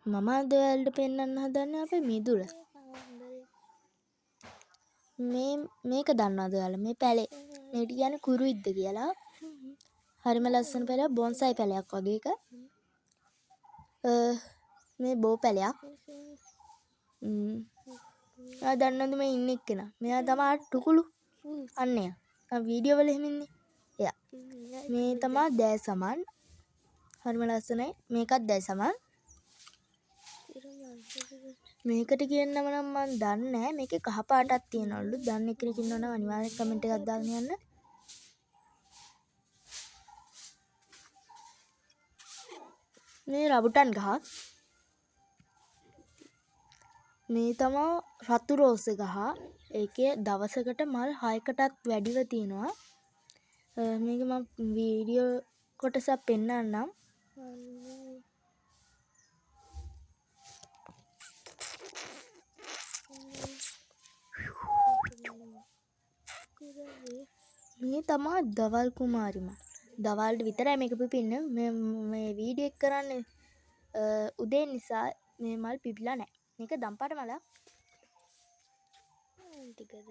මම අද ඔයාලට පෙන්වන්න හදන්නේ අපේ මිදුල. මේක දන්නවද ඔයාලා? මේ පැලේ. මේකට කියන්නේ කුරුවිද්ද කියලා. හරිම ලස්සන පැලයක්, බොන්සයි පැලයක් වගේ එක. මේ බෝ පැලයක්. ඔයා දන්නවද මේ ඉන්න එක්කෙනා? මෙයා තමයි ටුකුලු. අන්න එයා. අර වීඩියෝ වල එහෙම ඉන්නේ. එයා. මේ තමා දෑසමන්. හරිම ලස්සනයි. මේකත් දෑසමන්. මේකට කියන නම නම් මං දන්නේ නෑ. මේකේ කහ පාටක් තියෙනවලු. දන්න කෙනෙක් ඉන්නවා නම් අනිවාර්යෙන් කමෙන්ට් එකක් දාගෙන යන්න. මේ රබුටන් ගහක්. මේ තමා රතු රෝස ගහ. ඒකේ දවසකට මල් 6කටත් වැඩිව තියෙනවා. මේක මං වීඩියෝ කොටසක් පෙන්නන්නම්. මේ තමා දවල් කුමාරි මල්. දවල්ට විතරයි මේක පිපෙන්නේ. මේ වීඩියෝ එක කරන්නේ උදේ නිසා මේ මල් පිපිලා නෑ. මේක දම්පාට මලක්. ටිකද?